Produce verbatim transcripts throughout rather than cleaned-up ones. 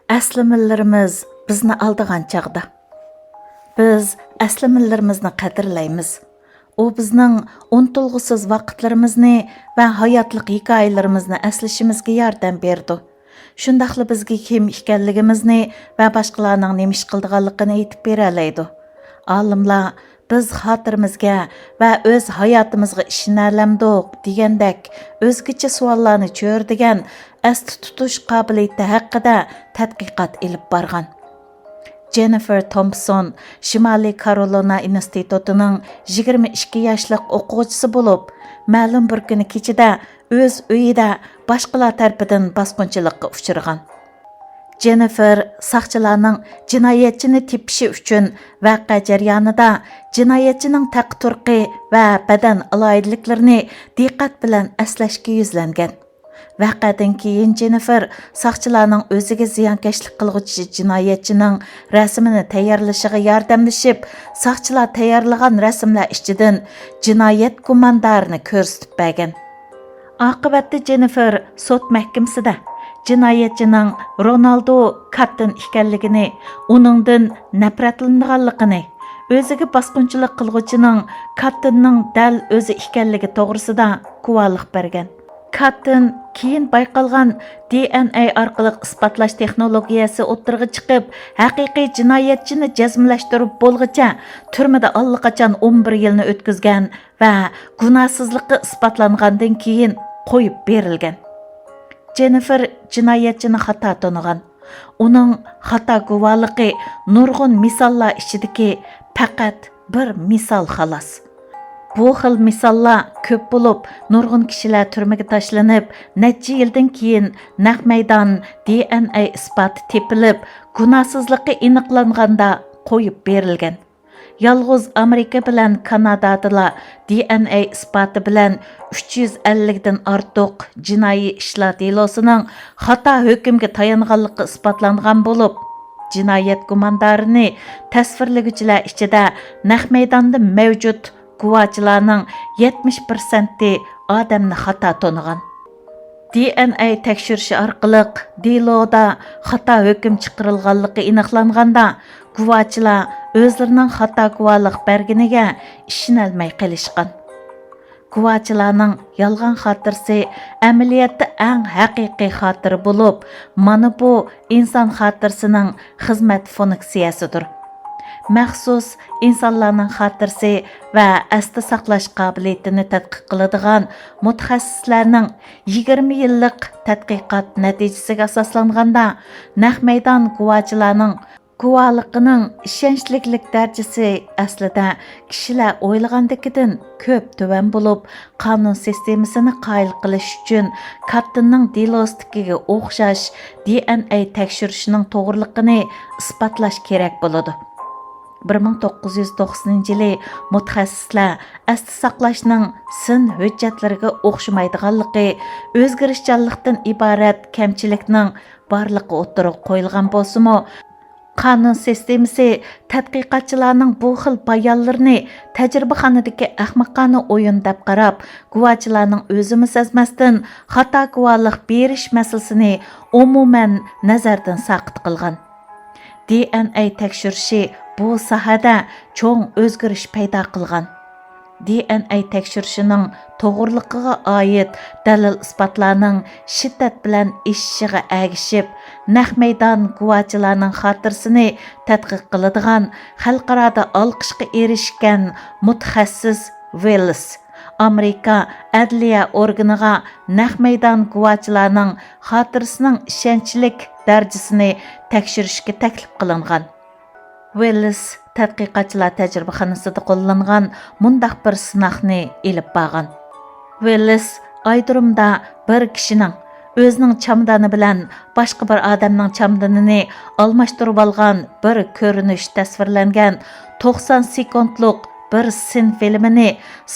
ئەسلىمىلىرىمىز بىزنى ئالدىغان چاغدا، بىز ئەسلىمىلىرىمىزنى قەدىرلەيمىز. ئۇ بىزنىڭ ئۇنتۇلغۇسىز ۋاقىتلىرىمىزنى ۋە ھاياتلىق ھېكايىلىرىمىزنى ئەسلىشىمىزگە ياردەم بېرىدۇ. شۇنداقلا بىزگە كىم ئىكەنلىكىمىزنى ۋە باشقىلارنىڭ نېمە ئىش قىلىدىغانلىقىنى ئېيتىپ بېرەلەيدۇ. ئالىملار «بىز خاتىرىمىزگە ۋە ئۆز ھاياتىمىزغا ئىشىنەلەمدۇق؟» دېگەندەك ئۆزگىچە سوئاللارنى چۆرىدىگەن ئەستە تۇتۇش قابىلىيىتى ھەققىدە تەتقىقات ئېلىپ بارغان. جېننىفېر تومپسون شىمالىي كارولىنا ئىنستىتۇتىنىڭ يىگىرمە ئىككى ياشلىق ئوقۇغۇچىسى بولۇپ، مەلۇم بىر كۈنى كېچىدە ئۆز ئۆيىدە باشقىلار تەرىپىدىن باسقۇنچىلىققا ئۇچرىغان. جېننىفېر ساقچىلارنىڭ جىنايەتچىنى تېپىشى ئۈچۈن ۋەقە جەريانىدا جىنايەتچىنىڭ تەقى-تۇرقى ۋە بەدەن ئالاھىدىلىكلىرىنى دىققەت بىلەن ئەسلەشكە يۈزلەنگەن. ۋەقەدىن كېيىن جېننىفېر ساقچىلارنىڭ ئۆزىگە زىيانكەشلىك قىلغۇچى جىنايەتچىنىڭ رەسىمىنى تەييارلىشىغا ياردەملىشىپ، ساقچىلار تەييارلىغان رەسىملەر ئىچىدىن جىنايەت گۇماندارىنى كۆرسىتىپ بەرگەن. ئاقىۋەتتە جېننىفېر سوت مەھكىمىسىدە جىنايەتچىنىڭ رونالدو كاتتىن ئىكەنلىكىنى، ئۇنىڭدىن نەپرەتلىنىدىغانلىقىنى، ئۆزىگە باسقۇنچىلىق قىلغۇچىنىڭ كاتتىننىڭ دەل ئۆزى ئىكەنلىكى توغرىسىدا گۇۋاھلىق بەرگەن. كاتتىن كېيىن بايقالغان دى ئېن ئەي ئارقىلىق ئىسپاتلاش تېخنولوگىيەسى ئوتتۇرىغا چىقىپ، ھەقىقىي جىنايەتچىنى جەزملەشتۈرۈپ بولغۇچە تۈرمىدە ئاللىقاچان ئون بىر يىلنى ئۆتكۈزگەن ۋە گۇناھسىزلىقى ئىسپاتلانغاندىن كېيىن قويۇپ بېرىلگەن. جېننىفېر جىنايەتچىنى خاتا تونۇغان. ئۇنىڭ خاتا گۇۋاھلىقى نۇرغۇن مىساللار ئىچىدىكى پەقەت بىر مىسال خالاس. بۇ خىل مىساللار كۆپ بولۇپ، نۇرغۇن كىشىلەر تۈرمىگە تاشلىنىپ، نەچچە يىلدىن كېيىن نەق مەيدان دى ئېن ئەي ئىسپاتى تېپىلىپ، گۇناھسىزلىقى ئېنىقلانغاندا قويۇپ بېرىلگەن. يالغۇز ئامېرىكا بىلەن كانادادىلا دى ئېن ئەي ئىسپاتى بىلەن ئۈچ يۈز ئەللىكتىن ئارتۇق جىنايى ئىشلار دېلوسىنىڭ خاتا ھۆكۈمگە تايانغانلىقى ئىسپاتلانغان بولۇپ، جىنايەت گۇماندارىنى تەسۋىرلىگۈچىلەر ئىچىدە نەق مەيداندا مەۋجۇت گۇۋاچىلارنىڭ يەتمىش پىرسەنتى ئادەمنى خاتا تونۇغان. دى ئېن ئەي تەكشۈرۈشى ئارقىلىق دېلودا خاتا ھۆكۈم چىقىرىلغانلىقى ئېنىقلانغاندا، گۇۋاچىلار ئۆزلىرىنىڭ خاتا گۇۋاھلىق بەرگىنىگە ئىشىنەلمەي قېلىشقان. گۇۋاچىلارنىڭ يالغان خاتىرىسى ئەمەلىيەتتە ئەڭ ھەقىقىي خاتىرە بولۇپ، مانا بۇ ئىنسان خاتىرىسىنىڭ خىزمەت فۇنكسىيەسىدۇر. مەخسۇس ئىنسانلارنىڭ خاتىرىسى ۋە ئەستە ساقلاش قابىلىيىتىنى تەتقىق قىلىدىغان مۇتەخەسسىسلەرنىڭ يىگىرمە يىللىق تەتقىقات نەتىجىسىگە ئاساسلانغاندا، نەق مەيدان گۇۋاچىلارنىڭ گۇۋاھلىقىنىڭ ئىشەنچلىكلىك دەرىجىسى ئەسلىدە كىشىلەر ئويلىغاندىكىدىن كۆپ تۆۋەن بولۇپ، قانۇن سىستېمىسىنى قايىل قىلىش ئۈچۈن كاتتىننىڭ دېلوسىدىكىگە ئوخشاش دى ئېن ئەي تەكشۈرۈشىنىڭ توغرىلىقىنى ئىسپاتلاش كېرەك بولىدۇ. بىر مىڭ توققۇز يۈز توقسىنىنچى يىلى مۇتەخەسسىسلەر ئەستە ساقلاشنىڭ سىن ھۆججەتلىرىگە ئوخشىمايدىغانلىقى، ئۆزگىرىشچانلىقتىن ئىبارەت كەمچىلىكنىڭ بارلىقى ئوتتۇرىغا قويۇلغان بولسىمۇ، قانۇن سىستېمىسى تەتقىقاتچىلارنىڭ بۇ خىل بايانلىرىنى تەجرىبىخانىدىكى ئەخمىقانە ئويۇن دەپ قاراپ، گۇۋاچىلارنىڭ ئۆزىمۇ سەزمەستىن خاتا گۇۋاھلىق بېرىش مەسىلىسىنى ئومۇمەن نەزەردىن ساقىت قىلغان. دى ئېن ئەي تەكشۈرۈشى بۇ ساھەدە چوڭ ئۆزگىرىش پەيدا قىلغان. دى ئېن ئەي تەكشۈرۈشىنىڭ توغرىلىقىغا ئائىت دەلىل-ئىسپاتلارنىڭ شىددەت بىلەن ئېشىشىغا ئەگىشىپ، نەق مەيدان گۇۋاچىلارنىڭ خاتىرىسىنى تەتقىق قىلىدىغان، خەلقئارادا ئالقىشقا ئېرىشكەن مۇتەخەسسىس ۋېللېس ئامېرىكا ئەدلىيە ئورگىنىغا نەق مەيدان گۇۋاچىلارنىڭ خاتىرىسىنىڭ ئىشەنچلىك دەرىجىسىنى تەكشۈرۈشكە تەكلىپ قىلىنغان. ۋېللېس تەتقىقاتچىلار تەجرىبىخانىسىدا قوللانغان مۇنداق بىر سىناقنى ئېلىپ بارغان. ۋېللېس ئايرودرومدا بىر كىشىنىڭ ئۆزىنىڭ چامادانى بىلەن باشقا بىر ئادەمنىڭ چامادىنىنى ئالماشتۇرۇۋالغان بىر كۆرۈنۈش تەسۋىرلەنگەن توقسان سېكۇنتلۇق بىر سىن فىلىمىنى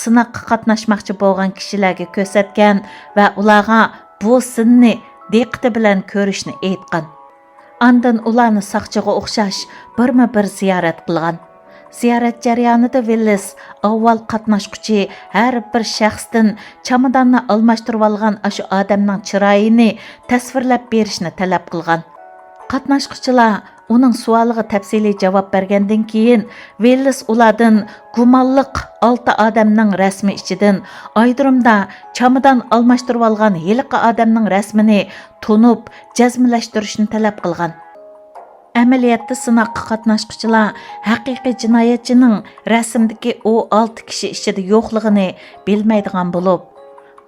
سىناققا قاتناشماقچى بولغان كىشىلەرگە كۆرسەتكەن ۋە ئۇلارغا بۇ سىننى دىققىتى بىلەن كۆرۈشنى ئېيتقان. ئاندىن ئۇلارنى ساقچىغا ئوخشاش بىرمۇ بىر زىيارەت قىلغان. زىيارەت جەريانىدا ۋىللىس ئاۋۋال قاتناشقۇچى ھەر بىر شەخستىن چاماداننى ئالماشتۇرۇۋالغان ئاشۇ ئادەمنىڭ چىرايىنى تەسۋىرلەپ بېرىشنى تەلەپ قىلغان. قاتناشقۇچىلار ئۇنىڭ سوئالىغا تەپسىلىي جاۋاب بەرگەندىن كېيىن، ۋىللىس ئۇلاردىن گۇمانلىق ئالتە ئادەمنىڭ رەسىمى ئىچىدىن ئايرىم چامادان ئالماشتۇرۇۋالغان ھېلىقى ئادەمنىڭ رەسىمىنى تونۇپ، جەزملەشتۈرۈشنى تەلەپ قىلغان. ئەمەلىيەتتە سىناققا قاتناشقۇچىلار ھەقىقىي جىنايەتچىنىڭ رەسىمدىكى ئۇ ئالتە كىشى ئىچىدە يوقلۇقىنى بىلمەيدىغان بولۇپ،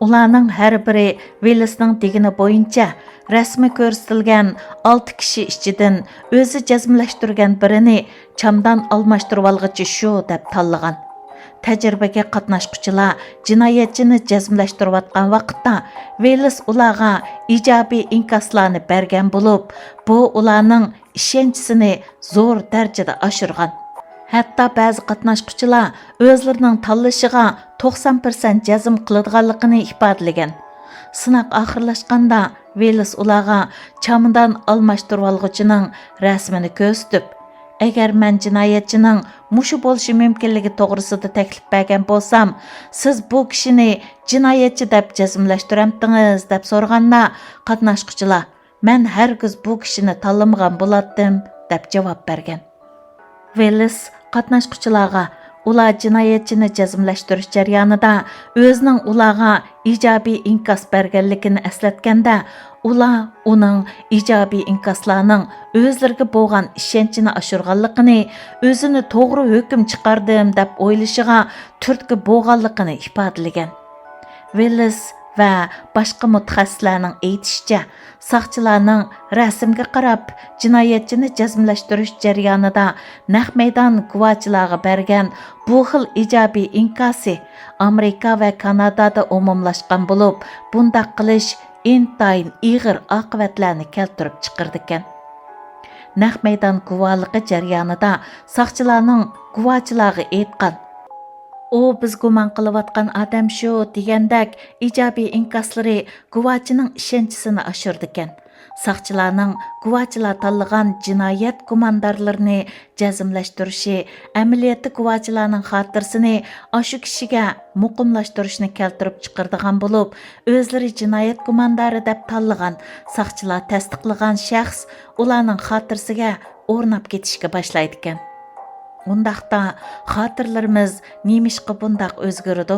ئۇلارنىڭ ھەر بىرى ۋىللىسنىڭ دېگىنى بويىچە رەسىمى كۆرسىتىلگەن ئالتە كىشى ئىچىدىن ئۆزى جەزملەشتۈرگەن بىرىنى چامدان ئالماشتۇرۇۋالغۇچى شۇ دەپ تاللىغان. تەجرىبىگە قاتناشقۇچىلار جىنايەتچىنى جەزملەشتۈرۈۋاتقان ۋاقىتتا ۋىللىس ئۇلارغا ئىجابىي ئىنكاسلارنى بەرگەن بولۇپ، بۇ ئۇلارنىڭ ئىشەنچىسىنى زور دەرىجىدە ئاشۇرغان. ھەتتا بەزى قاتناشقۇچىلار ئۆزلىرىنىڭ تاللىشىغا توقسان پىرسەنت جەزم قىلىدىغانلىقىنى ئىپادىلىگەن. سىناق ئاخىرلاشقاندا، ۋىللىس ئۇلارغا چامدان ئالماشتۇرۇۋالغۇچىنىڭ رەسىمىنى كۆرسىتىپ، ئەگەر مەن جىنايەتچىنىڭ مۇشۇ بولۇشى مۇمكىنلىكى توغرىسىدا تەكلىپ بەرگەن بولسام، سىز بۇ كىشىنى جىنايەتچى دەپ جەزملەشتۈرەمتىڭىز؟ دەپ سورىغاندا، قاتناشقۇچىلار، مەن ھەرگىز بۇ كىشىنى تاللىمىغان بولاتتىم، دەپ جاۋاب بەرگەن. ۋىللىس قاتناشقۇچىلارغا ئۇلار جىنايەتچىنى جەزملەشتۈرۈش جەريانىدا ئۆزىنىڭ ئۇلارغا ئىجابىي ئىنكاس بەرگەنلىكىنى ئەسلەتكەندە، ئۇلار ئۇنىڭ ئىجابىي ئىنكاسلارنىڭ ئۆزلىرىگە بولغان ئىشەنچىنى ئاشۇرغانلىقىنى، ئۆزىنى توغرا ھۆكۈم چىقاردىم دەپ ئويلىشىغا تۈرتكە بولغانلىقىنى ئىپادىلىگەن. ۋىللىس ۋە باشقا مۇتەخەسسىسلەرنىڭ ئېيتىشىچە، ساقچىلارنىڭ رەسىمگە قاراپ جىنايەتچىنى جەزملەشتۈرۈش جەريانىدا نەق مەيدان گۇۋاچىلارغا بەرگەن بۇ خىل ئىجابىي ئىنكاسى ئامېرىكا ۋە كانادادا ئومۇملاشقان بولۇپ، بۇنداق قىلىش ئىنتايىن ئېغىر ئاقىۋەتلەرنى كەلتۈرۈپ چىقىرىدىكەن. نەق مەيدان گۇۋاھلىقى جەريانىدا ساقچىلارنىڭ گۇۋاچىلارغا ئېيتقان، ئۇ بىز گۇمان قىلىۋاتقان ئادەم شۇ دېگەندەك ئىجابىي ئىنكاسلىرى گۇۋاچىنىڭ ئىشەنچىسىنى ئاشۇرىدىكەن. ساقچىلارنىڭ گۇۋاچىلار تاللىغان جىنايەت گۇماندارلىرىنى جەزملەشتۈرۈشى ئەمەلىيەتتە گۇۋاچىلارنىڭ خاتىرىسىنى ئاشۇ كىشىگە مۇقىملاشتۇرۇشنى كەلتۈرۈپ چىقىرىدىغان بولۇپ، ئۆزلىرى جىنايەت گۇماندارى دەپ تاللىغان ساقچىلار تەستىقلىغان شەخس ئۇلارنىڭ خاتىرىسىگە ئورناپ كېتىشكە باشلايدىكەن. ئۇنداقتا خاتىرىلىرىمىز نېمىشقا بۇنداق ئۆزگىرىدۇ؟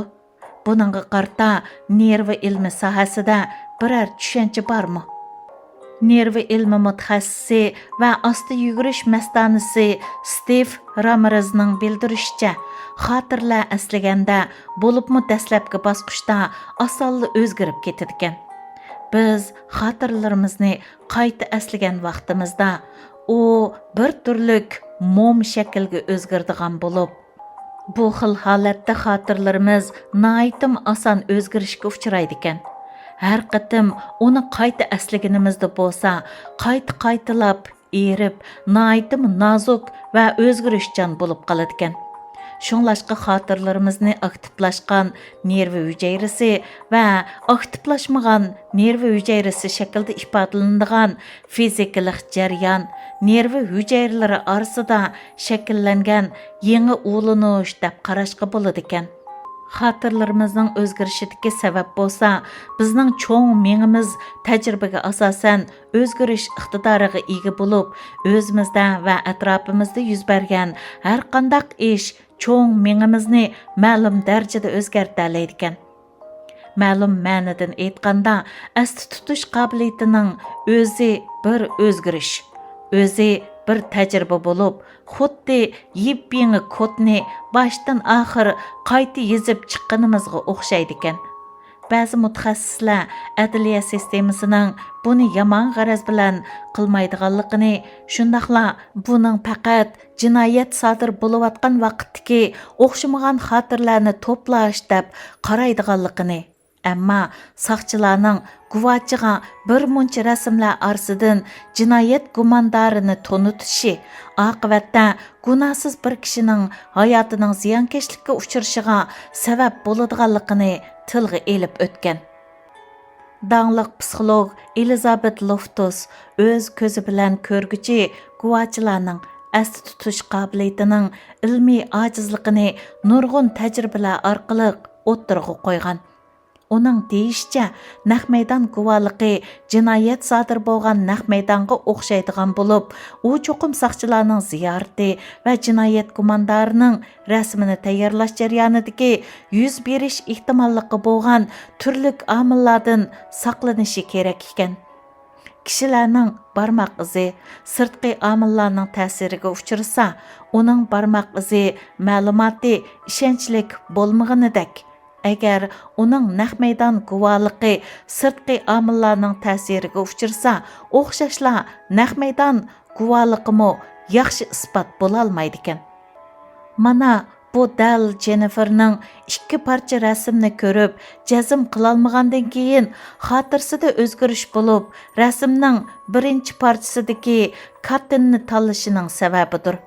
بۇنىڭغا قارىتا نېرۋا ئىلمى ساھەسىدە بىرەر چۈشەنچە بارمۇ؟ نېرۋا ئىلمى مۇتەخەسسىسى ۋە ئاستا يۈگۈرۈش مەستانىسى ستىف رامىرېزنىڭ بىلدۈرۈشىچە، خاتىرىلەر ئەسلىگەندە، بولۇپمۇ دەسلەپكى باسقۇچتا ئاسانلا ئۆزگىرىپ كېتىدىكەن. بىز خاتىرىلىرىمىزنى قايتا ئەسلىگەن ۋاقتىمىزدا، ئۇ بىر تۈرلۈك موم شەكىلگە ئۆزگىرىدىغان بولۇپ، بۇ خىل ھالەتتە خاتىرىلىرىمىز ناھايىتىم ئاسان ئۆزگىرىشكە ئۇچرايدىكەن. ھەر قېتىم ئۇنى قايتا ئەسلىگىنىمىزدە بولسا، قايتا-قايتىلاپ ئېرىپ، ناھايىتىم نازۇك ۋە ئۆزگىرىشچان بولۇپ قالىدىكەن. شۇڭلاشقا خاتىرىلىرىمىزنى ئاكتىپلاشقان نېرۋا ھۈجەيرىسى ۋە ئاكتىپلاشمىغان نېرۋا ھۈجەيرىسى شەكلىدە ئىپادىلىنىدىغان فىزىكىلىق جەريان نېرۋا ھۈجەيرىلىرى ئارىسىدا شەكىللەنگەن يېڭى ئۇلىنىش دەپ قاراشقا بولىدىكەن. خاتىرىلىرىمىزنىڭ ئۆزگىرىشىدىكى سەۋەب بولسا، بىزنىڭ چوڭ مېڭىمىز تەجرىبىگە ئاساسەن ئۆزگىرىش ئىقتىدارىغا ئىگە بولۇپ، ئۆزىمىزدە ۋە ئەتراپىمىزدا يۈز بەرگەن ھەرقانداق ئىش چوڭ مېڭىمىزنى مەلۇم دەرىجىدە ئۆزگەرتەلەيدىكەن. مەلۇم مەنىدىن ئېيتقاندا، ئەستە تۇتۇش قابىلىيىتىنىڭ ئۆزى بىر ئۆزگىرىش، ئۆزى بىر تەجرىبە بولۇپ، خۇددى يېپيېڭى كودنى باشتىن ئاخىر قايتا يېزىپ چىققىنىمىزغا ئوخشايدىكەن. بەزى مۇتەخەسسىسلەر ئەدلىيە سىستېمىسىنىڭ بۇنى يامان غەرەز بىلەن قىلمايدىغانلىقىنى، شۇنداقلا بۇنىڭ پەقەت جىنايەت سادىر بولۇۋاتقان ۋاقىتتىكى ئوخشىمىغان خاتىرىلەرنى توپلاش دەپ قارايدىغانلىقىنى، ئەمما ساقچىلارنىڭ گۇۋاچىغا بىر مۇنچە رەسىملەر ئارىسىدىن جىنايەت گۇماندارىنى تونۇتۇشى ئاقىۋەتتە گۇناھسىز بىر كىشىنىڭ ھاياتىنىڭ زىيانكەشلىككە ئۇچرىشىغا سەۋەب بولىدىغانلىقىنى تىلغا ئېلىپ ئۆتكەن. داڭلىق پسىخولوگ ئېلىزابېت لوفتوس ئۆز كۆزى بىلەن كۆرگۈچى گۇۋاچىلارنىڭ ئەستە تۇتۇش قابىلىيىتىنىڭ ئىلمىي ئاجىزلىقىنى نۇرغۇن تەجرىبىلەر ئارقىلىق ئوتتۇرىغا قويغان. ئۇنىڭ دېيىشىچە، نەق مەيدان گۇۋاھلىقى جىنايەت سادىر بولغان نەق مەيدانغا ئوخشايدىغان بولۇپ، ئۇ چوقۇم ساقچىلارنىڭ زىيارىتى ۋە جىنايەت گۇماندارىنىڭ رەسىمىنى تەييارلاش جەريانىدىكى يۈز بېرىش ئېھتىماللىقى بولغان تۈرلۈك ئامىللاردىن ساقلىنىشى كېرەك ئىكەن. كىشىلەرنىڭ بارماق ئىزى سىرتقى ئامىللارنىڭ تەسىرىگە ئۇچرىسا، ئۇنىڭ بارماق ئىزى مەلۇماتى ئىشەنچلىك بولمىغىنىدەك، ئەگەر ئۇنىڭ نەق مەيدان گۇۋاھلىقى سىرتقى ئامىللارنىڭ تەسىرىگە ئۇچرىسا، ئوخشاشلا نەق مەيدان گۇۋاھلىقىمۇ ياخشى ئىسپات بولالمايدىكەن. مانا، بۇ دەل جېنىفېرنىڭ ئىككى پارچە رەسىمنى كۆرۈپ، جەزم قىلالمىغاندىن كېيىن، خاتىرىسىدە ئۆزگىرىش بولۇپ، رەسىمنىڭ بىرىنچى پارچىسىدىكى كاتتىننى تاللىشىنىڭ سەۋەبىدۇر.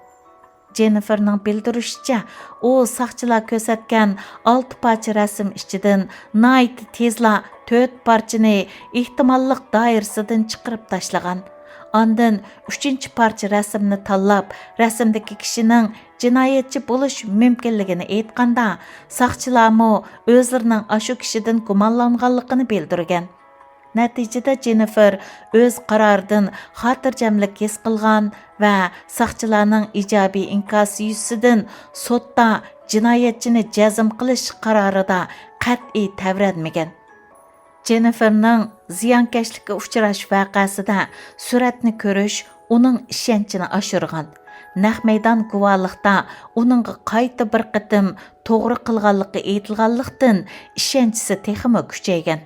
جېنىفېرنىڭ بىلدۈرۈشىچە، ئۇ ساقچىلار كۆرسەتكەن ئالتە پارچە رەسىم ئىچىدىن ناھايىتى تېزلا تۆت پارچىنى ئېھتىماللىق دائىرىسىدىن چىقىرىپ تاشلىغان. ئاندىن ئۈچىنچى پارچە رەسىمنى تاللاپ، رەسىمدىكى كىشىنىڭ جىنايەتچى بولۇش مۇمكىنلىكىنى ئېيتقاندا، ساقچىلارمۇ ئۆزلىرىنىڭ ئاشۇ كىشىدىن گۇمانلانغانلىقىنى بىلدۈرگەن. نەتىجىدە، جېنىفېر ئۆز قارارىدىن خاتىرجەملىك ھېس قىلغان ۋە ساقچىلارنىڭ ئىجابىي ئىنكاسى يۈزىسىدىن سوتتا جىنايەتچىنى جەزم قىلىش قارارىدا قەتئىي تەۋرەنمىگەن. جېنىفېرنىڭ زىيانكەشلىككە ئۇچراش ۋەقەسىدە سۈرەتنى كۆرۈش ئۇنىڭ ئىشەنچىنى ئاشۇرغان. نەق مەيدان گۇۋاھلىقتا ئۇنىڭغا قايتا بىر قېتىم توغرا قىلغانلىقى ئېيتىلغانلىقتىن، ئىشەنچىسى تېخىمۇ كۈچەيگەن.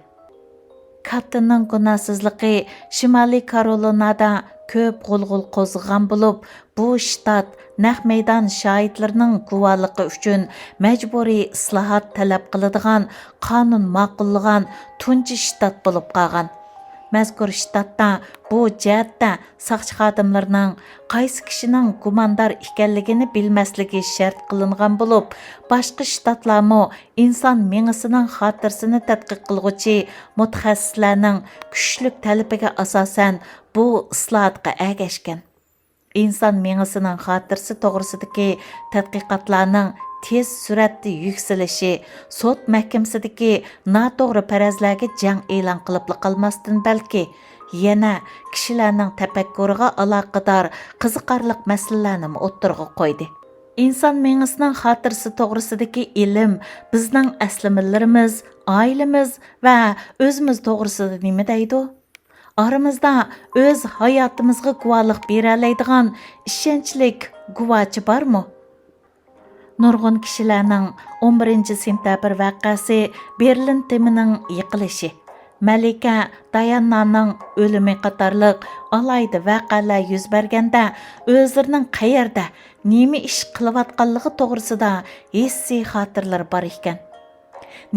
كاتتىننىڭ گۇناھسىزلىقى شىمالىي كارولىنادا كۆپ غۇلغۇلا قوزغىغان بولۇپ، بۇ شتات نەق مەيدان شاھىتلىرىنىڭ گۇۋاھلىقى ئۈچۈن مەجبۇرىي ئىسلاھات تەلەپ قىلىدىغان قانۇن ماقۇللىغان تۇنجى شتات بولۇپ قالغان. مەزكۇر شتاتتا بۇ جەھەتتە ساقچى خادىملىرىنىڭ قايسى كىشىنىڭ گۇماندار ئىكەنلىكىنى بىلمەسلىكى شەرت قىلىنغان بولۇپ، باشقا شتاتلارمۇ ئىنسان مېڭىسىنىڭ خاتىرىسىنى تەتقىق قىلغۇچى مۇتەخەسسىسلەرنىڭ كۈچلۈك تەلىپىگە ئاساسەن بۇ ئىسلاھاتقا ئەگەشكەن. ئىنسان مېڭىسىنىڭ خاتىرىسى توغرىسىدىكى تەتقىقاتلارنىڭ تېز سۈرئەتتە يۈكسىلىشى سوت مەھكىمىسىدىكى ناتوغرا پەرەزلەرگە جەڭ ئېلان قىلىپلا قالماستىن، بەلكى يەنە كىشىلەرنىڭ تەپەككۇرىغا ئالاقىدار قىزىقارلىق مەسىلىلەرنىمۇ ئوتتۇرىغا قويدى. ئىنسان مېڭىسىنىڭ خاتىرىسى توغرىسىدىكى ئىلىم بىزنىڭ ئەسلىمىلىرىمىز، ئائىلىمىز ۋە ئۆزىمىز توغرىسىدا نېمە دەيدۇ؟ ئارىمىزدا ئۆز ھاياتىمىزغا گۇۋاھلىق بېرەلەيدىغان ئىشەنچلىك گۇۋاچى بارمۇ؟ نۇرغۇن كىشىلەرنىڭ ئون بىرىنچى سېنتەبىر ۋەقەسى بېرلىن تېمىنىڭ يىقىلىشى، مەلىكە دايانانىڭ ئۆلۈمى قاتارلىق ئالاھىدە ۋەقەلەر يۈز بەرگەندە، ئۆزلىرىنىڭ قەيەردە، نېمە ئىش قىلىۋاتقانلىقى توغرىسىدا ھېسسىي خاتىرىلىرى بار ئىكەن.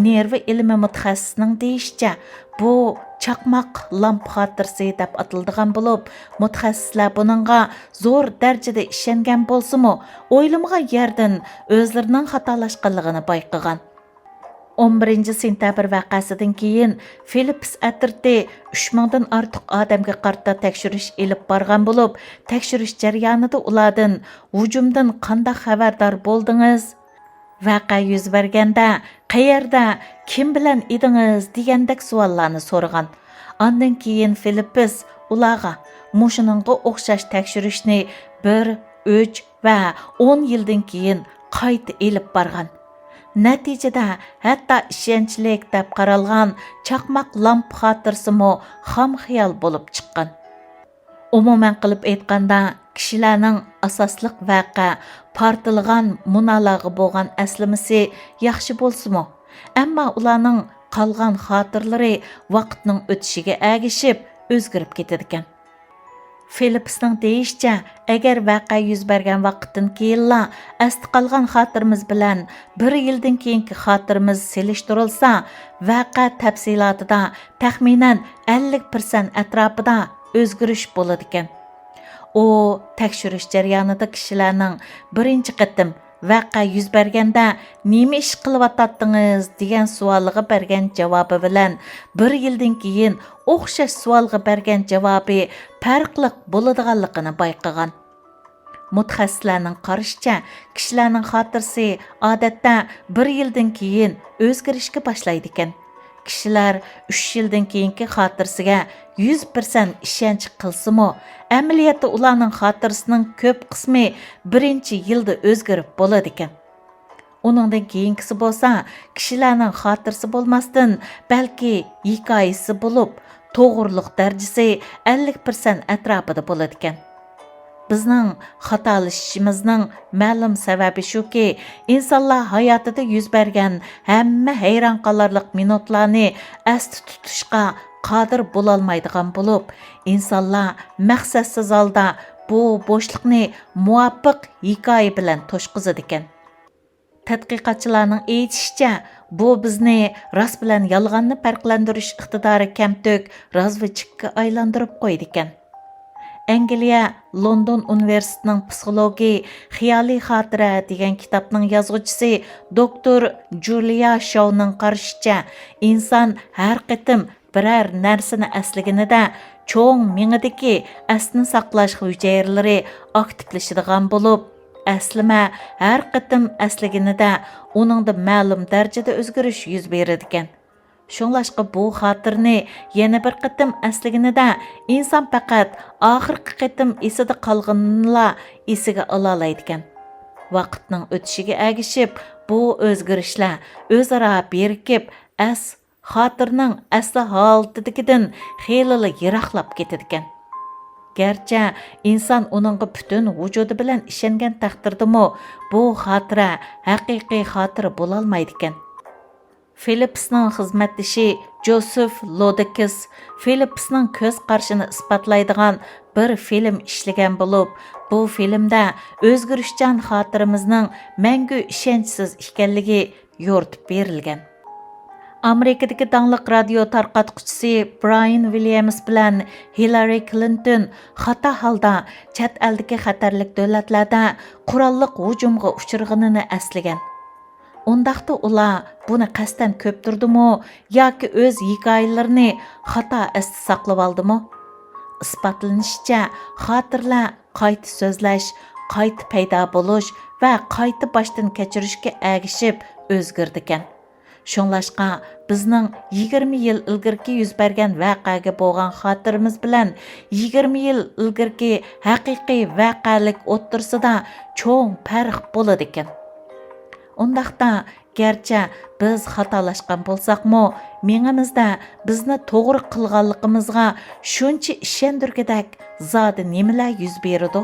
نېرۋا ئىلمى مۇتەخەسسىسىنىڭ دېيىشىچە، بۇ چاقماق لامپا خاتىرىسى دەپ ئاتىلىدىغان بولۇپ، مۇتەخەسسىسلەر بۇنىڭغا زور دەرىجىدە ئىشەنگەن بولسىمۇ، ئويلىمىغان يەردىن ئۆزلىرىنىڭ خاتالاشقانلىقىنى بايقىغان. ئون بىرىنچى سېنتەبىر ۋەقەسىدىن كېيىن، فىلىپس ئەترىتى ئۈچ مىڭدىن ئارتۇق ئادەمگە قارىتا تەكشۈرۈش ئېلىپ بارغان بولۇپ، تەكشۈرۈش جەريانىدا ئۇلاردىن ھۇجۇمدىن قانداق خەۋەردار بولدىڭىز؟ ۋەقە يۈز بەرگەندە قەيەردە، كىم بىلەن ئىدىڭىز دېگەندەك سوئاللارنى سورىغان. ئاندىن كېيىن فىلىپس ئۇلارغا مۇشۇنىڭغا ئوخشاش تەكشۈرۈشنى بىر، ئۈچ ۋە ئون يىلدىن كېيىن قايتا ئېلىپ بارغان. نەتىجىدە ھەتتا ئىشەنچلىك دەپ قارالغان چاقماق لامپا خاتىرىسىمۇ خام خىيال بولۇپ چىققان. ئومۇمەن قىلىپ ئېيتقاندا، كىشىلەرنىڭ ئاساسلىق ۋەقە، پارتلىغان مۇنالارغا بولغان ئەسلىمىسى ياخشى بولسىمۇ، ئەمما ئۇلارنىڭ قالغان خاتىرىلىرى ۋاقىتنىڭ ئۆتۈشىگە ئەگىشىپ ئۆزگىرىپ كېتىدىكەن. فىلىپسنىڭ دېيىشىچە، ئەگەر ۋەقە يۈز بەرگەن ۋاقىتتىن كېيىنلا ئەستە قالغان خاتىرىمىز بىلەن بىر يىلدىن كېيىنكى خاتىرىمىز سېلىشتۇرۇلسا، ۋەقە تەپسىلاتىدا تەخمىنەن ئەللىك پىرسەنت ئەتراپىدا ئۆزگىرىش بولىدىكەن. ئۇ تەكشۈرۈش جەريانىدا كىشىلەرنىڭ بىرىنچى قېتىم ۋەقە يۈز بەرگەندە نېمە ئىش قىلىۋاتاتتىڭىز دېگەن سوئالىغا بەرگەن جاۋابى بىلەن بىر يىلدىن كېيىن ئوخشاش سوئالغا بەرگەن جاۋابى پەرقلىق بولىدىغانلىقىنى بايقىغان. مۇتەخەسسىسلەرنىڭ قارىشىچە، كىشىلەرنىڭ خاتىرىسى ئادەتتە بىر يىلدىن كېيىن ئۆزگىرىشكە باشلايدىكەن. كىشىلەر ئۈچ يىلدىن كېيىنكى خاتىرىسىگە يۈز پىرسەنت ئىشەنچ قىلسىمۇ، ئەمەلىيەتتە ئۇلارنىڭ خاتىرىسىنىڭ كۆپ قىسمى بىرىنچى يىلدا ئۆزگىرىپ بولىدىكەن. ئۇنىڭدىن كېيىنكىسى بولسا كىشىلەرنىڭ خاتىرىسى بولماستىن، بەلكى ھېكايىسى بولۇپ، توغرىلىق دەرىجىسى ئەللىك پىرسەنت ئەتراپىدا بولىدىكەن. بىزنىڭ خاتالىشىشىمىزنىڭ مەلۇم سەۋەبى شۇكى، ئىنسانلار ھاياتىدا يۈز بەرگەن ھەممە ھەيران قالارلىق مىنۇتلارنى ئەستە تۇتۇشقا قادىر بولالمايدىغان بولۇپ، ئىنسانلار مەقسەتسىز ھالدا بۇ بوشلۇقنى مۇۋاپىق ھېكايە بىلەن توشقۇزىدىكەن. تەتقىقاتچىلارنىڭ ئېيتىشىچە، بۇ بىزنى راست بىلەن يالغاننى پەرقلەندۈرۈش ئىقتىدارى كەمتۈك رازۋېدچىككا ئايلاندۇرۇپ قويىدىكەن. ئەنگلىيە لوندون ئۇنىۋېرسىتېتىنىڭ پسىخولوگى خىيالىي خاتىرە دېگەن كىتابنىڭ يازغۇچىسى دوكتور جۇلىيا شاۋنىڭ قارىشىچە، ئىنسان ھەر قېتىم بىرەر نەرسىنى ئەسلىگىنىدە، چوڭ مېڭىدىكى ئەسنى ساقلاش ھۈجەيرىلىرى ئاكتىپلىشىدىغان بولۇپ، ئەسلىمە ھەر قېتىم ئەسلىگىنىدە، ئۇنىڭدا مەلۇم دەرىجىدە ئۆزگىرىش يۈز بېرىدىكەن. شۇڭلاشقا بۇ خاتىرىنى يەنە بىر قېتىم ئەسلىگىنىدە، ئىنسان پەقەت ئاخىرقى قېتىم ئېسىدە قالغىنىنىلا ئېسىگە ئالالايدىكەن. ۋاقىتنىڭ ئۆتۈشىگە ئەگىشىپ، بۇ ئۆزگىرىشلەر ئۆزئارا بىرىكىپ، ئەس خاتىرىنىڭ ئەسلى ھالىتىدىكىدىن خېلىلا يىراقلاپ كېتىدىكەن. گەرچە ئىنسان ئۇنىڭغا پۈتۈن ۋۇجۇدى بىلەن ئىشەنگەن تەقدىردىمۇ، بۇ خاتىرە ھەقىقىي خاتىرە بولالمايدىكەن. فېلىپسنىڭ خىزمەتدىشى جوسېف لودېكس فېلىپسنىڭ كۆز قارىشىنى ئىسپاتلايدىغان بىر فىلىم ئىشلىگەن بولۇپ، بۇ فىلىمدە ئۆزگىرىشچان خاتىرىمىزنىڭ مەڭگۈ ئىشەنچسىز ئىكەنلىكى يورۇتۇپ بېرىلگەن. ئامېرىكىدىكى داڭلىق رادىيو تارقاتقۇچىسى برايان ۋىليامس بىلەن ھىلارى كلىنتون خاتا ھالدا چەت ئەلدىكى خەتەرلىك دۆلەتلەردە قوراللىق ھۇجۇمغا ئۇچرىغىنىنى ئەسلىگەن. ئۇنداقتا ئۇلار بۇنى قەستەن كۆپتۈردىمۇ ياكى ئۆز ھېكايىلىرىنى خاتا ئەستە ساقلىۋالدىمۇ؟ ئىسپاتلىنىشىچە، خاتىرىلەر قايتا سۆزلەش، قايتا پەيدا بولۇش ۋە قايتا باشتىن كەچۈرۈشكە ئەگىشىپ ئۆزگىرىدىكەن. شۇڭلاشقا، بىزنىڭ يىگىرمە يىل ئىلگىرىكى يۈز بەرگەن ۋەقەگە بولغان خاتىرىمىز بىلەن يىگىرمە يىل ئىلگىرىكى ھەقىقىي ۋەقەلىك ئوتتۇرىسىدا چوڭ پەرق بولىدىكەن. ئۇنداقتا، گەرچە بىز خاتالاشقان بولساقمۇ، مېڭىمىزدە بىزنى توغرا قىلغانلىقىمىزغا شۇنچە ئىشەندۈرگۈدەك زادى نېمىلەر يۈز بېرىدۇ؟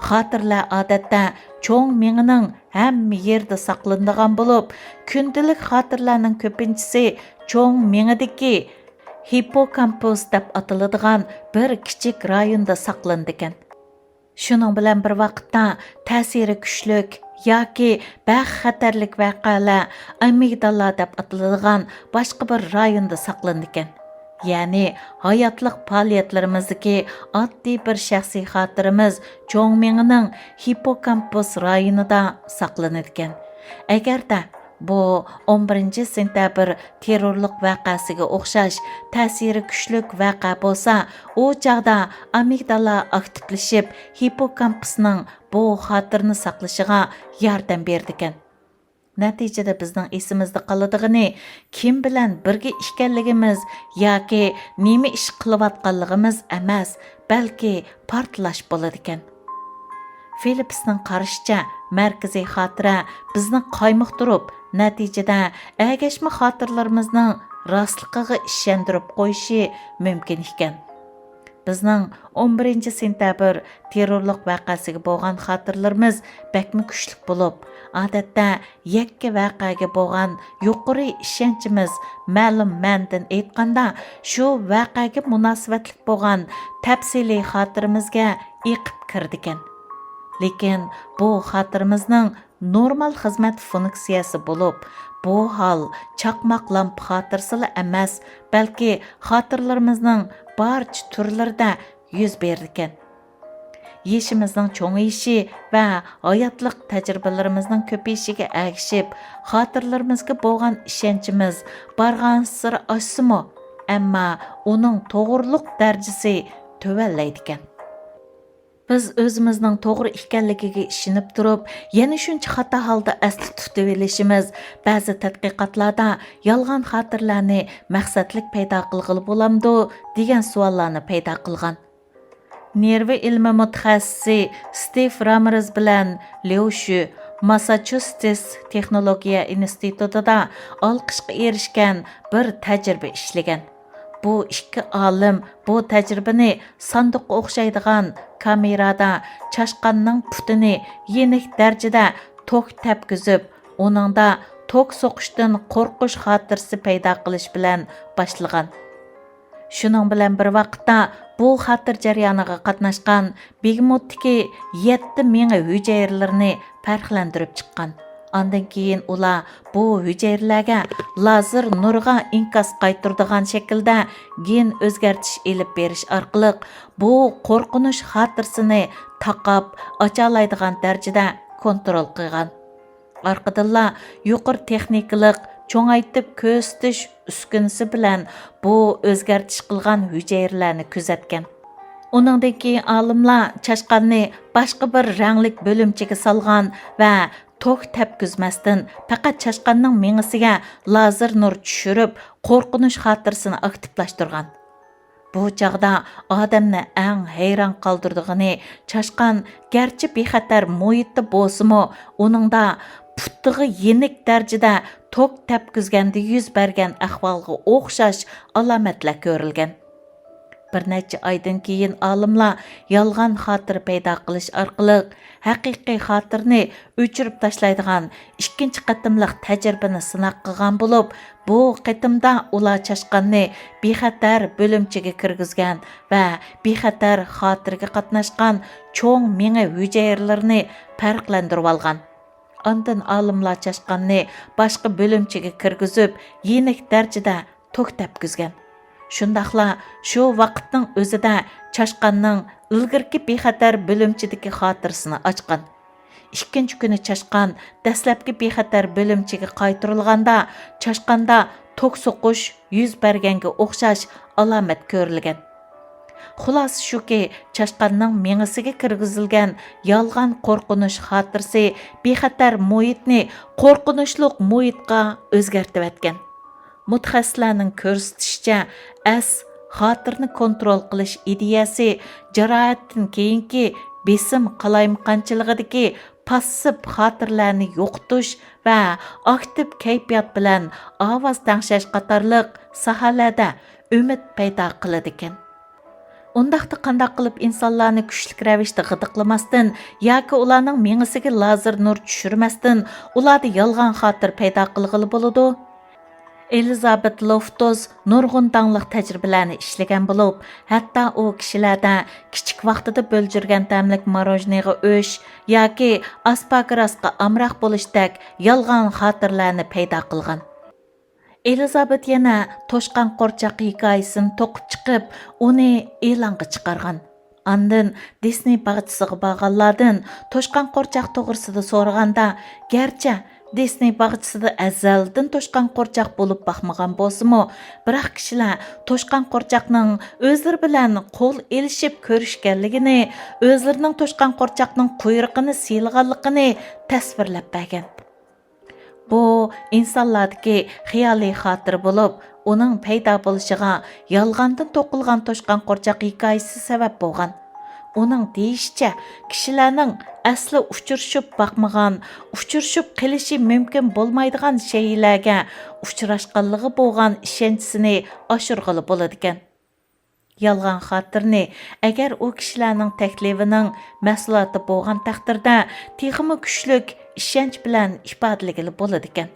خاتىرىلەر ئادەتتە چوڭ مېڭىنىڭ ھەممە يېرىدە ساقلىنىدىغان بولۇپ، كۈندىلىك خاتىرىلەرنىڭ كۆپىنچىسى چوڭ مېڭىدىكى ھىپپوكامپۇس دەپ ئاتىلىدىغان بىر كىچىك رايوندا ساقلىنىدىكەن. شۇنىڭ بىلەن بىر ۋاقىتتا، تەسىرى كۈچلۈك ياكى بەك خەتەرلىك ۋەقەلەر ئامىگدالا دەپ ئاتىلىدىغان باشقا بىر رايوندا ساقلىنىدىكەن. يەنى، ھاياتلىق پائالىيەتلىرىمىزدىكى ئاددىي بىر شەخسىي خاتىرىمىز چوڭ مېڭىنىڭ ھىپپوكامپۇس رايونىدا ساقلىنىدىكەن. ئەگەردە بۇ ئون بىرىنچى سېنتەبىر تېررورلۇق ۋەقەسىگە ئوخشاش تەسىرى كۈچلۈك ۋەقە بولسا، ئۇ چاغدا ئامىگدالا ئاكتىپلىشىپ، ھىپپوكامپۇسنىڭ بۇ خاتىرىنى ساقلىشىغا ياردەم بېرىدىكەن. نەتىجىدە بىزنىڭ ئېسىمىزدە قالىدىغىنى كىم بىلەن بىرگە ئىكەنلىكىمىز ياكى نېمە ئىش قىلىۋاتقانلىقىمىز ئەمەس، بەلكى پارتلاش بولىدىكەن. فېلىپسنىڭ قارىشىچە، مەركىزىي خاتىرە بىزنى قايمۇقتۇرۇپ، نەتىجىدە ئەگەشمە خاتىرىلىرىمىزنىڭ راستلىقىغا ئىشەندۈرۈپ قويۇشى مۇمكىن ئىكەن. بىزنىڭ ئون بىرىنچى سېنتەبىر تېررورلۇق ۋەقەسىگە بولغان خاتىرىلىرىمىز بەكمۇ كۈچلۈك بولۇپ، ئادەتتە يەككە ۋەقەگە بولغان يۇقىرى ئىشەنچىمىز، مەلۇم مەنىدىن ئېيتقاندا، شۇ ۋەقەگە مۇناسىۋەتلىك بولغان تەپسىلىي خاتىرىمىزگە ئېقىپ كىرىدىكەن. لېكىن بۇ خاتىرىمىزنىڭ نورمال خىزمەت فۇنكسىيەسى بولۇپ، بۇ ھال چاقماق لامپا خاتىرىسىلا ئەمەس، بەلكى خاتىرىلىرىمىزنىڭ بارچە تۈرلىرىدە يۈز بېرىدىكەن. يېشىمىزنىڭ چوڭىيىشى ۋە ھاياتلىق تەجرىبىلىرىمىزنىڭ كۆپىيىشىگە ئەگىشىپ، خاتىرىلىرىمىزگە بولغان ئىشەنچىمىز بارغانسېرى ئاشسىمۇ، ئەمما ئۇنىڭ توغرىلىق دەرىجىسى تۆۋەنلەيدىكەن. بىز ئۆزىمىزنىڭ توغرا ئىكەنلىكىگە ئىشىنىپ تۇرۇپ، يەنە شۇنچە خاتا ھالدا ئەستە تۇتۇۋېلىشىمىز بەزى تەتقىقاتلاردا يالغان خاتىرىلەرنى مەقسەتلىك پەيدا قىلغىلى بولامدۇ دېگەن سوئاللارنى پەيدا قىلغان. نېرۋا ئىلمى مۇتەخەسسىسى ستىف رامېرز بىلەن ليۇ شۈ ماسساچۇسېتس تېخنولوگىيە ئىنستىتۇتىدا ئالقىشقا ئېرىشكەن بىر تەجرىبە ئىشلىگەن. بۇ ئىككى ئالىم بۇ تەجرىبىنى ساندۇققا ئوخشايدىغان كامېرادا چاشقاننىڭ پۇتىنى يېنىك دەرىجىدە توك تەپكۈزۈپ، ئۇنىڭدا توك سوقۇشتىن قورقۇش خاتىرىسى پەيدا قىلىش بىلەن باشلىغان. شۇنىڭ بىلەن بىر ۋاقىتتا، بۇ خاتىرە جەريانىغا قاتناشقان بېگېموتتىكى يەتتە مېڭە ھۈجەيرىلىرىنى پەرقلەندۈرۈپ چىققان. ئاندىن كېيىن ئۇلار بۇ ھۈجەيرىلەرگە لازېر نۇرىغا ئىنكاس قايتۇرىدىغان شەكىلدە گېن ئۆزگەرتىش ئېلىپ بېرىش ئارقىلىق، بۇ قورقۇنچ خاتىرىسىنى تاقاپ ئاچالايدىغان دەرىجىدە كونترول قىلغان. ئارقىدىنلا يۇقىرى تېخنىكىلىق چوڭايتىپ كۆرسىتىش ئۈسكۈنىسى بىلەن بۇ ئۆزگەرتىش قىلغان ھۈجەيرىلەرنى كۆزەتكەن. ئۇنىڭدىن كېيىن ئالىملار چاشقاننى باشقا بىر رەڭلىك بۆلۈمچىگە سالغان ۋە توك تەپكۈزمەستىن، پەقەت چاشقاننىڭ مېڭىسىگە لازېر نۇر چۈشۈرۈپ، قورقۇنچ خاتىرىسىنى ئاكتىپلاشتۇرغان. بۇ چاغدا ئادەمنى ئەڭ ھەيران قالدۇرىدىغىنى، چاشقان گەرچە بىخەتەر مۇھىتتا بولسىمۇ، ئۇنىڭدا پۇتىغا يېنىك دەرىجىدە توك تەپكۈزگەندە يۈز بەرگەن ئەھۋالغا ئوخشاش ئالامەتلەر كۆرۈلگەن. بىر نەچچە ئايدىن كېيىن ئالىملار يالغان خاتىرە پەيدا قىلىش ئارقىلىق ھەقىقىي خاتىرىنى ئۆچۈرۈپ تاشلايدىغان ئىككىنچى قېتىملىق تەجرىبىنى سىناق قىلغان بولۇپ، بۇ قېتىمدا ئۇلار چاشقاننى بىخەتەر بۆلۈمچىگە كىرگۈزگەن ۋە بىخەتەر خاتىرىگە قاتناشقان چوڭ مېڭە ھۈجەيرىلىرىنى پەرقلەندۈرۈۋالغان. ئاندىن ئالىملار چاشقاننى باشقا بۆلۈمچىگە كىرگۈزۈپ، يېنىك دەرىجىدە توك تەپكۈزگەن. شۇنداقلا شۇ ۋاقىتنىڭ ئۆزىدە چاشقاننىڭ ئىلگىرىكى بىخەتەر بۆلۈمچىدىكى خاتىرىسىنى ئاچقان. ئىككىنچى كۈنى چاشقان دەسلەپكى بىخەتەر بۆلۈمچىگە قايتۇرۇلغاندا، چاشقاندا توك سوقۇش يۈز بەرگەنگە ئوخشاش ئالامەت كۆرۈلگەن. خۇلاسە شۇكى، چاشقاننىڭ مېڭىسىگە كىرگۈزۈلگەن يالغان قورقۇنچ خاتىرىسى بىخەتەر مۇھىتنى قورقۇنچلۇق مۇھىتقا ئۆزگەرتىۋەتكەن. مۇتەخەسسىسلەرنىڭ كۆرسىتىشىچە، ئەس خاتىرىنى كونترول قىلىش ئىدىيەسى جاراھەتتىن كېيىنكى بېسىم قالايمىقانچىلىقىدىكى پاسسىپ خاتىرىلەرنى يوقىتىش ۋە ئاكتىپ كەيپىيات بىلەن ئاۋاز تەڭشەش قاتارلىق ساھەلەردە ئۈمىد پەيدا قىلىدىكەن. ئۇنداقتا قانداق قىلىپ ئىنسانلارنى كۈچلۈك رەۋىشتە غىدىقلىماستىن ياكى ئۇلارنىڭ مېڭىسىگە لازېر نۇر چۈشۈرمەستىن ئۇلاردا يالغان خاتىرە پەيدا قىلغىلى بولىدۇ؟ ئېلىزابېت لوفتوس نۇرغۇن داڭلىق تەجرىبىلەرنى ئىشلىگەن بولۇپ، ھەتتا ئۇ كىشىلەردە كىچىك ۋاقتىدا بۆلجۈرگەن تەملىك ماروژنىغا ئۆچ ياكى ئاسپاگراسقا ئامراق بولۇشتەك يالغان خاتىرىلەرنى پەيدا قىلغان. ئېلىزابېت يەنە توشقان قورچاق ھېكايىسىنى توقۇپ چىقىپ، ئۇنى ئېلانغا چىقارغان. ئاندىن دىسنېي باغچىسىغا بارغانلاردىن توشقان قورچاق توغرىسىدا سورىغاندا، گەرچە دىسنېي باغچىسىدا ئەزەلدىن توشقان قورچاق بولۇپ باقمىغان بولسىمۇ، بىراق كىشىلەر توشقان قورچاقنىڭ ئۆزلىرى بىلەن قول ئېلىشىپ كۆرۈشكەنلىكىنى، ئۆزلىرىنىڭ توشقان قورچاقنىڭ قۇيرۇقىنى سىيلىغانلىقىنى تەسۋىرلەپ بەرگەن. بۇ ئىنسانلاردىكى خىيالىي خاتىرە بولۇپ، ئۇنىڭ پەيدا بولۇشىغا يالغاندىن توقۇلغان توشقان قورچاق ھېكايىسى سەۋەب بولغان. ئۇنىڭ دېيىشىچە، كىشىلەرنىڭ ئەسلى ئۇچرىشىپ باقمىغان، ئۇچرىشىپ قېلىشى مۇمكىن بولمايدىغان شەيئىلەرگە ئۇچراشقانلىقىغا بولغان ئىشەنچىسىنى ئاشۇرغىلى بولىدىكەن. يالغان خاتىرىنى ئەگەر ئۇ كىشىلەرنىڭ تەكلىپىنىڭ مەھسۇلاتى بولغان تەقدىردە، تېخىمۇ كۈچلۈك ئىشەنچ بىلەن ئىپادىلىگىلى بولىدىكەن.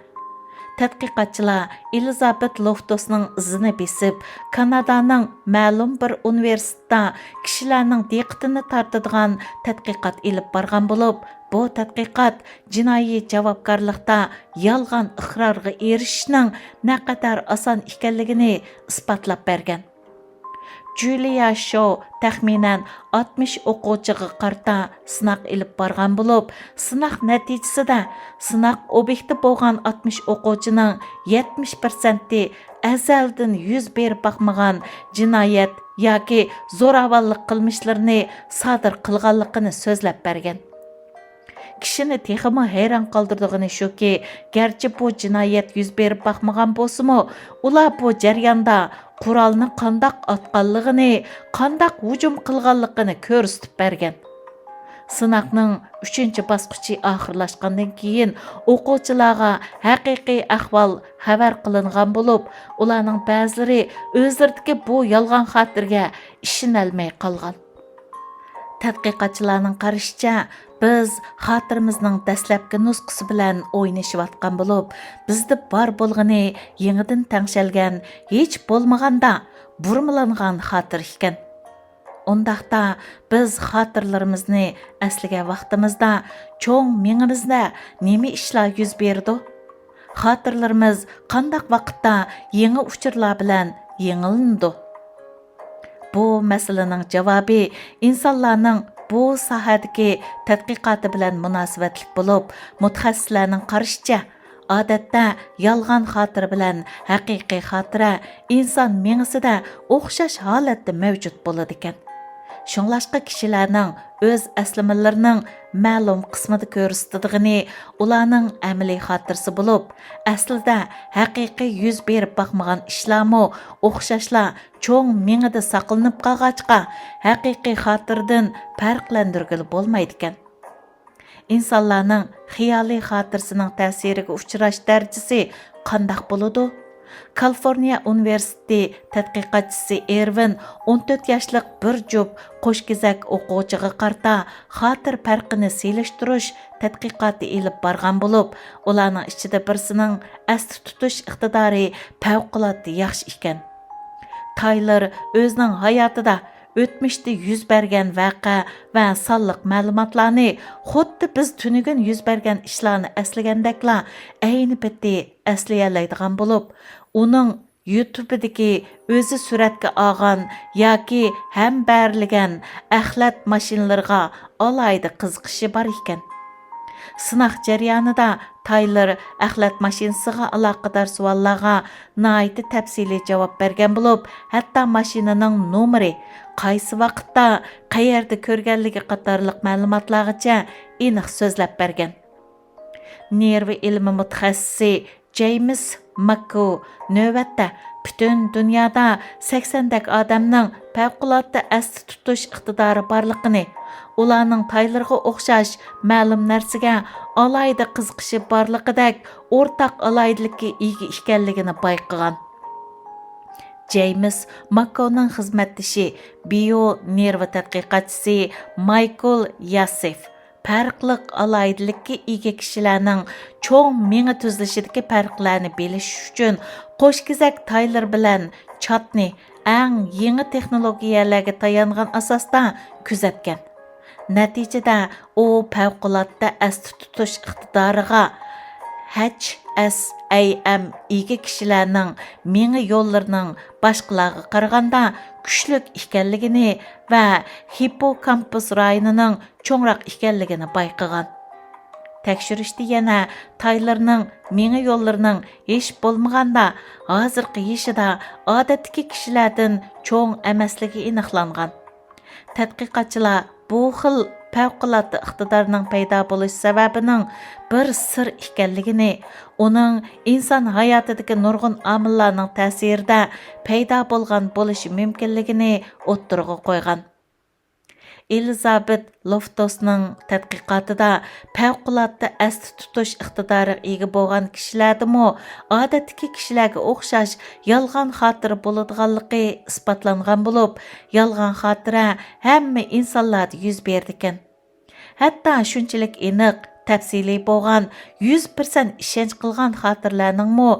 تەتقىقاتچىلار ئېلىزابېت لوفتوسنىڭ ئىزىنى بېسىپ، كانادانىڭ مەلۇم بىر ئۇنىۋېرسىتېتتا كىشىلەرنىڭ دىققىتىنى تارتىدىغان تەتقىقات ئېلىپ بارغان بولۇپ، بۇ تەتقىقات جىنايى جاۋابكارلىقتا يالغان ئىقرارغا ئېرىشىشنىڭ نەقەدەر ئاسان ئىكەنلىكىنى ئىسپاتلاپ بەرگەن. جۇلىيا شوۋ تەخمىنەن ئاتمىش ئوقۇغۇچىغا قارىتا سىناق ئېلىپ بارغان بولۇپ، سىناق نەتىجىسىدە سىناق ئوبيېكتى بولغان ئاتمىش ئوقۇغۇچىنىڭ يەتمىش پىرسەنتى ئەزەلدىن يۈز بېرىپ باقمىغان جىنايەت ياكى زوراۋانلىق قىلمىشلىرىنى سادىر قىلغانلىقىنى سۆزلەپ بەرگەن. كىشىنى تېخىمۇ ھەيران قالدۇرىدىغىنى شۇكى، گەرچە بۇ جىنايەت يۈز بېرىپ باقمىغان بولسىمۇ، ئۇلار بۇ جەرياندا قورالنى قانداق ئاتقانلىقىنى، قانداق ھۇجۇم قىلغانلىقىنى كۆرسىتىپ بەرگەن. سىناقنىڭ ئۈچىنچى باسقۇچى ئاخىرلاشقاندىن كېيىن، ئوقۇغۇچىلارغا ھەقىقىي ئەھۋال خەۋەر قىلىنغان بولۇپ، ئۇلارنىڭ بەزىلىرى ئۆزلىرىدىكى بۇ يالغان خاتىرىگە ئىشىنەلمەي قالغان. تەتقىقاتچىلارنىڭ قارىشىچە، بىز خاتىرىمىزنىڭ دەسلەپكى نۇسخىسى بىلەن ئوينىشىۋاتقان بولۇپ، بىزدە بار بولغىنى يېڭىدىن تەڭشەلگەن، ھېچ بولمىغاندا بۇرمىلانغان خاتىرە ئىكەن. ئۇنداقتا، بىز خاتىرىلىرىمىزنى ئەسلىگەن ۋاقتىمىزدا، چوڭ مېڭىمىزدە نېمە ئىشلار يۈز بېرىدۇ؟ خاتىرىلىرىمىز قانداق ۋاقىتتا يېڭى ئۇچۇرلار بىلەن يېڭىلىنىدۇ؟ بۇ مەسىلىنىڭ جاۋابى ئىنسانلارنىڭ بۇ ساھەدىكى تەتقىقاتى بىلەن مۇناسىۋەتلىك بولۇپ، مۇتەخەسسىسلەرنىڭ قارىشىچە، ئادەتتە يالغان خاتىرە بىلەن ھەقىقىي خاتىرە ئىنسان مېڭىسىدە ئوخشاش ھالەتتە مەۋجۇت بولىدىكەن. شۇڭلاشقا كىشىلەرنىڭ ئۆز ئەسلىمىلىرىنىڭ مەلۇم قىسمىدا كۆرسىتىدىغىنى ئۇلارنىڭ ئەمەلىي خاتىرىسى بولۇپ، ئەسلىدە ھەقىقىي يۈز بېرىپ باقمىغان ئىشلارمۇ ئوخشاشلا چوڭ مېڭىدە ساقلىنىپ قالغاچقا، ھەقىقىي خاتىرىدىن پەرقلەندۈرگىلى بولمايدىكەن. ئىنسانلارنىڭ خىيالىي خاتىرىسىنىڭ تەسىرىگە ئۇچراش دەرىجىسى قانداق بولىدۇ؟ كالىفورنىيە ئۇنىۋېرسىتېتى تەتقىقاتچىسى ئېرۋىن ئون تۆت ياشلىق بىر جۈپ قوشكېزەك ئوقۇغۇچىغا قارىتا خاتىرە پەرقىنى سېلىشتۇرۇش تەتقىقاتى ئېلىپ بارغان بولۇپ، ئۇلارنىڭ ئىچىدە بىرسىنىڭ ئەستە تۇتۇش ئىقتىدارى پەۋقۇلئاددە ياخشى ئىكەن. تايلېر ئۆزىنىڭ ھاياتىدا ئۆتمۈشتە يۈز بەرگەن ۋەقە ۋە سانلىق مەلۇماتلارنى خۇددى بىز تۈنۈگۈن يۈز بەرگەن ئىشلارنى ئەسلىگەندەكلا ئەينى پېتى ئەسلىيەلەيدىغان بولۇپ، ئۇنىڭ يۇتۇبىدىكى ئۆزى سۈرەتكە ئالغان ياكى ھەمبەرلىگەن ئەخلەت ماشىنىلىرىغا ئالاھىدە قىزىقىشى بار ئىكەن. سىناق جەريانىدا تايلېر ئەخلەت ماشىنىسىغا ئالاقىدار سوئاللارغا ناھايىتى تەپسىلىي جاۋاب بەرگەن بولۇپ، ھەتتا ماشىنىنىڭ نومۇرى، قايسى ۋاقىتتا، قەيەردە كۆرگەنلىكى قاتارلىق مەلۇماتلارغىچە ئېنىق سۆزلەپ بەرگەن. نېرۋا ئىلمى مۇتەخەسسىسى جېيمىس ماككو نۆۋەتتە پۈتۈن دۇنيادا سەكسەندەك ئادەمنىڭ پەۋقۇلئاددە ئەستە تۇتۇش ئىقتىدارى بارلىقىنى، ئۇلارنىڭ تايلېرغا ئوخشاش مەلۇم نەرسىگە ئالاھىدە قىزىقىشى بارلىقىدەك ئورتاق ئالاھىدىلىككە ئىگە ئىكەنلىكىنى بايقىغان. جېيمىس ماككونىڭ خىزمەتدىشى، بىيو نېرۋا تەتقىقاتچىسى مايكل ياسېف پەرقلىق ئالاھىدىلىككە ئىگە كىشىلەرنىڭ چوڭ مېڭە تۈزۈلۈشىدىكى پەرقلەرنى بىلىش ئۈچۈن قوشكېزەك تايلېر بىلەن چاتنى ئەڭ يېڭى تېخنولوگىيەلەرگە تايانغان ئاساستا كۆزەتكەن. نەتىجىدە، ئۇ پەۋقۇلئاددە ئەستە تۇتۇش ئىقتىدارىغا، ھەچ ئەس ئەي ئەم ئىگە كىشىلەرنىڭ مېڭە يوللىرىنىڭ باشقىلارغا قارىغاندا كۈچلۈك ئىكەنلىكىنى ۋە ھىپپوكامپۇس رايونىنىڭ چوڭراق ئىكەنلىكىنى بايقىغان. تەكشۈرۈشتە يەنە تايلېرنىڭ مېڭە يوللىرىنىڭ ھېچ بولمىغاندا ھازىرقى يېشىدا ئادەتتىكى كىشىلەردىن چوڭ ئەمەسلىكى ئېنىقلانغان. تەتقىقاتچىلار بۇ خىل پەۋقۇلئاددە ئىقتىدارنىڭ پەيدا بولۇش سەۋەبىنىڭ بىر سىر ئىكەنلىكىنى، ئۇنىڭ ئىنسان ھاياتىدىكى نۇرغۇن ئامىللارنىڭ تەسىرىدە پەيدا بولغان بولۇشى مۇمكىنلىكىنى ئوتتۇرىغا قويغان. ئېلىزابېت لوفتوسنىڭ تەتقىقاتىدا پەۋقۇلئاددە ئەستە تۇتۇش ئىقتىدارىغا ئىگە بولغان كىشىلەردىمۇ ئادەتتىكى كىشىلەرگە ئوخشاش يالغان خاتىرە بولىدىغانلىقى ئىسپاتلانغان بولۇپ، يالغان خاتىرە ھەممە ئىنسانلاردا يۈز بېرىدىكەن. ھەتتا شۇنچىلىك ئېنىق، تەپسىلىي بولغان، يۈز پىرسەنت ئىشەنچ قىلغان خاتىرىلەرنىڭمۇ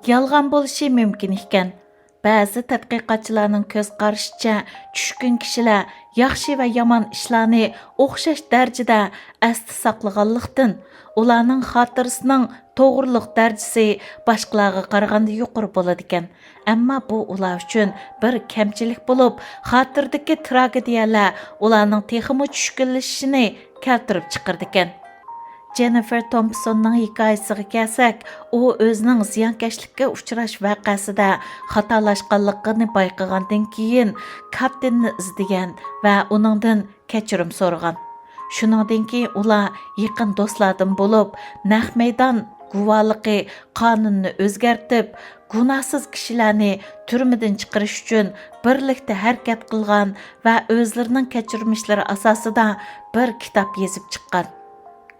يالغان بولۇشى مۇمكىن ئىكەن. بەزى تەتقىقاتچىلارنىڭ كۆز قارىشىچە، چۈشكۈن كىشىلەر ياخشى ۋە يامان ئىشلارنى ئوخشاش دەرىجىدە ئەستە ساقلىغانلىقتىن، ئۇلارنىڭ خاتىرىسىنىڭ توغرىلىق دەرىجىسى باشقىلارغا قارىغاندا يۇقىرى بولىدىكەن. ئەمما بۇ ئۇلار ئۈچۈن بىر كەمچىلىك بولۇپ، خاتىرىدىكى تراگېدىيەلەر ئۇلارنىڭ تېخىمۇ چۈشكۈنلىشىشىنى كەلتۈرۈپ چىقىرىدىكەن. جېننىفېر تومپسوننىڭ ھېكايىسىگە كەلسەك، ئۇ ئۆزىنىڭ زىيانكەشلىككە ئۇچراش ۋەقەسىدە خاتالاشقانلىقىنى بايقىغاندىن كېيىن، كاتتىننى ئىزدىگەن ۋە ئۇنىڭدىن كەچۈرۈم سورىغان. شۇنىڭدىن كېيىن ئۇلار يېقىن دوستلاردىن بولۇپ، نەق مەيدان گۇۋاھلىقى قانۇنىنى ئۆزگەرتىپ، گۇناھسىز كىشىلەرنى تۈرمىدىن چىقىرىش ئۈچۈن بىرلىكتە ھەرىكەت قىلغان ۋە ئۆزلىرىنىڭ كەچۈرمىشلىرى ئاساسىدا بىر كىتاب يېزىپ چىققان.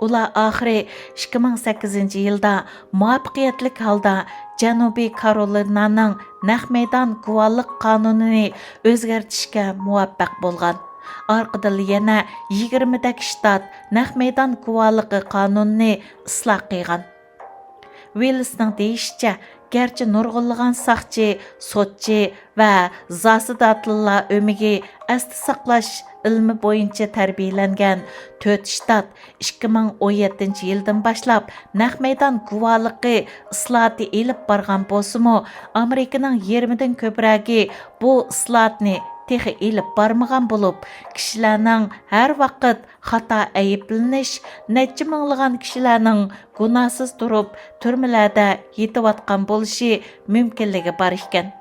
ئۇلار ئاخىرى ئىككى مىڭ سەككىزىنچى يىلدا مۇۋەپپەقىيەتلىك ھالدا جەنۇبىي كارولىنانىڭ نەق مەيدان گۇۋاھلىق قانۇنىنى ئۆزگەرتىشكە مۇۋەپپەق بولغان. ئارقىدىنلا يەنە يىگىرمىدەك شتات نەق مەيدان گۇۋاھلىقى قانۇنىنى ئىسلاھ قىلغان. ۋىلسنىڭ دېيىشىچە، گەرچە نۇرغۇنلىغان ساقچى، سوتچى ۋە زاسىداتىللا ئۆمىكى ئەستە ساقلاش ئىلمى بويىچە تەربىيەلەنگەن تۆت شتات ئىككى مىڭ ئون يەتتىنچى يىلدىن باشلاپ نەق مەيدان گۇۋاھلىقى ئىسلاھاتى ئېلىپ بارغان بولسىمۇ، ئامېرىكىنىڭ يېرىمىدىن كۆپرەكى بۇ ئىسلاھاتنى تېخى ئېلىپ بارمىغان بولۇپ، كىشىلەرنىڭ ھەر ۋاقىت خاتا ئەيىبلىنىش، نەچچە مىڭلىغان كىشىلەرنىڭ گۇناھسىز تۇرۇپ تۈرمىلەردە يېتىۋاتقان بولۇشى مۇمكىنلىكى بار ئىكەن.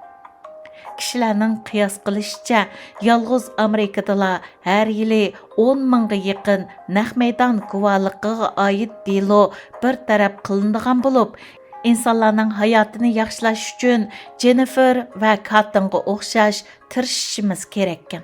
كىشىلەرنىڭ قىياس قىلىشىچە، يالغۇز ئامېرىكىدىلا ھەر يىلى ئون مىڭغا يېقىن نەق مەيدان گۇۋاھلىقىغا ئائىت دېلو بىر تەرەپ قىلىنىدىغان بولۇپ، ئىنسانلارنىڭ ھاياتىنى ياخشىلاش ئۈچۈن جېننىفېر ۋە كاتتىنغا ئوخشاش تىرىشىشىمىز كېرەككەن.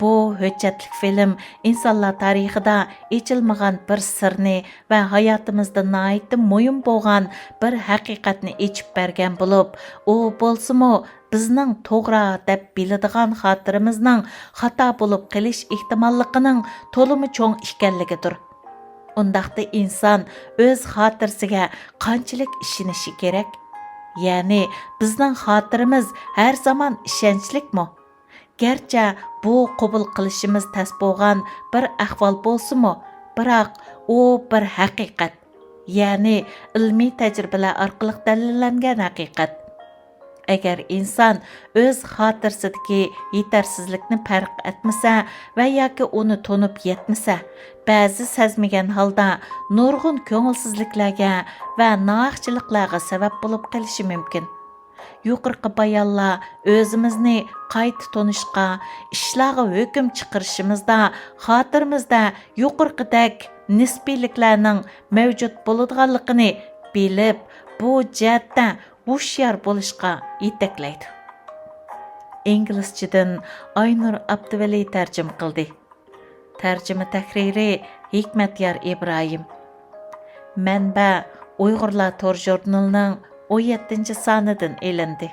بۇ ھۆججەتلىك فىلىم ئىنسانلار تارىخىدا ئېچىلمىغان بىر سىرنى ۋە ھاياتىمىزدا ناھايىتى مۇھىم بولغان بىر ھەقىقەتنى ئېچىپ بەرگەن بولۇپ، ئۇ بولسىمۇ بىزنىڭ توغرا دەپ بىلىدىغان خاتىرىمىزنىڭ خاتا بولۇپ قېلىش ئېھتىماللىقىنىڭ تولىمۇ چوڭ ئىكەنلىكىدۇر. ئۇنداقتا ئىنسان ئۆز خاتىرىسىگە قانچىلىك ئىشىنىشى كېرەك؟ يەنى بىزنىڭ خاتىرىمىز ھەر زامان ئىشەنچلىكمۇ؟ گەرچە بۇ قوبۇل قىلىشىمىز تەس بولغان بىر ئەھۋال بولسىمۇ، بىراق ئۇ بىر ھەقىقەت، يەنى ئىلمىي تەجرىبىلەر ئارقىلىق دەلىللەنگەن ھەقىقەت. ئەگەر ئىنسان ئۆز خاتىرىسىدىكى يېتەرسىزلىكنى پەرق ئەتمىسە ۋە ياكى ئۇنى تونۇپ يەتمىسە، بەزى سەزمىگەن ھالدا نۇرغۇن كۆڭۈلسىزلىكلەرگە ۋە ناھەقچىلىقلارغا سەۋەب بولۇپ قېلىشى مۇمكىن. يۇقىرىقى بايانلار ئۆزىمىزنى قايتا تونۇشقا، ئىشلارغا ھۆكۈم چىقىرىشىمىزدا خاتىرىمىزدە يۇقىرىقىدەك نىسپىيلىكلەرنىڭ مەۋجۇت بولىدىغانلىقىنى بىلىپ، بۇ جەھەتتە ھوشيار بولۇشقا يېتەكلەيدۇ. ئىنگلىزچىدىن ئاينۇر ئابدۇۋەلى تەرجىمە قىلدى. تەرجىمە تەھرىرى ھېكمەتيار ئىبراھىم. مەنبە ئۇيغۇرلار تور ژۇرنىلىنىڭ ئون يەتتىنچى سانىدىن ئېلىندى.